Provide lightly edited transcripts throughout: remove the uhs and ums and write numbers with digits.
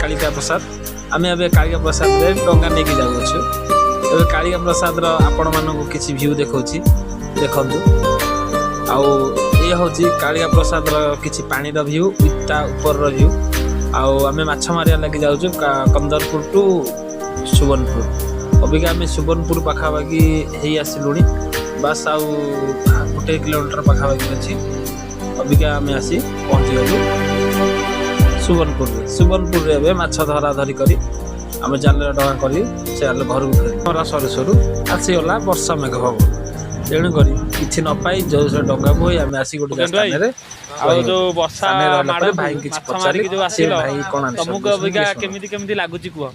କାଳିକା ପ୍ରସାଦ। ଆମେ ଏବେ କାଳିକା ପ୍ରସାଦରେ ଡଙ୍ଗା ନେଇକି ଯାଉଅଛୁ। ଏବେ କାଳିକା ପ୍ରସାଦର ଆପଣମାନଙ୍କୁ କିଛି ଭ୍ୟୁ ଦେଖାଉଛି, ଦେଖନ୍ତୁ। ଆଉ ଇଏ ହେଉଛି କାଳିକା ପ୍ରସାଦର କିଛି ପାଣିର ଭ୍ୟୁ ୱିଥ୍ ତା ଉପରର ଭ୍ୟୁ। ଆଉ ଆମେ ମାଛ ମାରିବା ଲାଗି ଯାଉଛୁ କନ୍ଦରପୁର ଟୁ ସୁବର୍ଣ୍ଣପୁର। ଅବିକା ଆମେ ସୁବର୍ଣ୍ଣପୁର ପାଖାପାଖି ହେଇ ଆସିଲୁଣି। ବାସ୍, ଆଉ 1 କିଲୋମିଟର ପାଖାପାଖି ଅଛି। ଅବିକା ଆମେ ଆସି ପହଞ୍ଚିଗଲୁ ସୁବର୍ଣ୍ଣପୁରରେ। ସୁବର୍ଣ୍ଣପୁରରେ ଏବେ ମାଛ ଧରା ଧରି କରି ଆମେ ଜାଲରେ ଡଙ୍ଗା କରି ସେ ଜାଲ ଘରକୁ ଫେରି ଖରା ସରୁ ସରୁ ଆସିଗଲା ବର୍ଷା ମେଘ ପବନ। ତେଣୁକରି କିଛି ନ ପାଇ ଯୋଉ ସେ ଡଙ୍ଗା ବୋହି ଆମେ ଆସି ଗୋଟେ ଉପେନ୍ଦ୍ର ଭାଇ, ସ୍ଥାନରେ ଆଉ ରହିଗଲୁ। ଯୋଉ ବର୍ଷା ସ୍ଥାନରେ ରହିଲା ପରେ ମାଡ଼କୁ ଭାଇଙ୍କୁ କିଛି ମାଛ ପଚାରିଲି। ମାରିକି ଯୋଉ ସେ ଆସିଲ, ଭାଇ କଣ ତମକୁ ଆଣିଛନ୍ତି ଅବିକା ଶୁଣ। କେମିତି କେମିତି ଲାଗୁଛି କୁହ।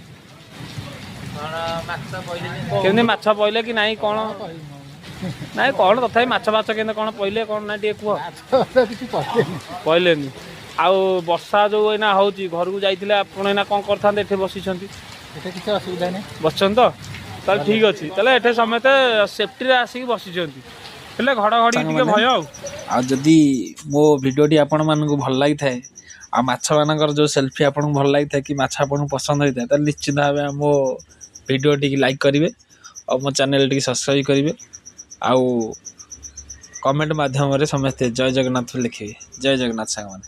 କେମିତି ମାଛ ପଇଲେ କି ନାଇଁ, କଣ ନାଇଁ କଣ, ତଥାପି ମାଛ ଫାଛ କେମିତି କଣ ପଇଲେ, କଣ ନାଇଁ, ଟିକେ କୁହ। କିଛି ପଇଲେନି। ପଇଲେନି। ଆଉ ବର୍ଷା ଯୋଉ ଏଇନା ହଉଛି, ଘରକୁ ଯାଇଥିଲେ ଆପଣ ଏଇନା କଣ କରିଥାନ୍ତେ? ଏଠି ବସିଛନ୍ତି। ଏଠି କିଛି ଅସୁବିଧା ନାହିଁ। ବସିଛନ୍ତି ତ, ତାହେଲେ ଠିକ ଅଛି। ତାହେଲେ ଏଠି ସମସ୍ତେ ସେଫ୍ଟିରେ ଆସିକି ବସିଛନ୍ତି, ହେଲେ ଘଡ଼ଘଡ଼ି ଟିକେ ସାଙ୍ଗମାନେ, ଭୟ ଆଉ। ଆଉ ଯଦି ମୋ ଭିଡ଼ିଓଟି ଆପଣମାନଙ୍କୁ ଭଲ ଲାଗିଥାଏ ଆଉ ମାଛମାନଙ୍କର ଯେଉଁ ସେଲ୍ଫି ଆପଣଙ୍କୁ ଭଲ ଲାଗିଥାଏ କି ମାଛ ଆପଣଙ୍କୁ ପସନ୍ଦ ହୋଇଥାଏ, ତାହେଲେ ନିଶ୍ଚିନ୍ତ ଭାବେ ମୋ ଭିଡ଼ିଓଟିକି ଲାଇକ୍ କରିବେ ଆଉ ମୋ ଚ୍ୟାନେଲଟିକି ସବସ୍କ୍ରାଇବ୍ କରିବେ ଆଉ କମେଣ୍ଟ ମାଧ୍ୟମରେ ସମସ୍ତେ ଜୟ ଜଗନ୍ନାଥ ଲେଖିବେ। ଜୟ ଜଗନ୍ନାଥ ସାଙ୍ଗମାନେ।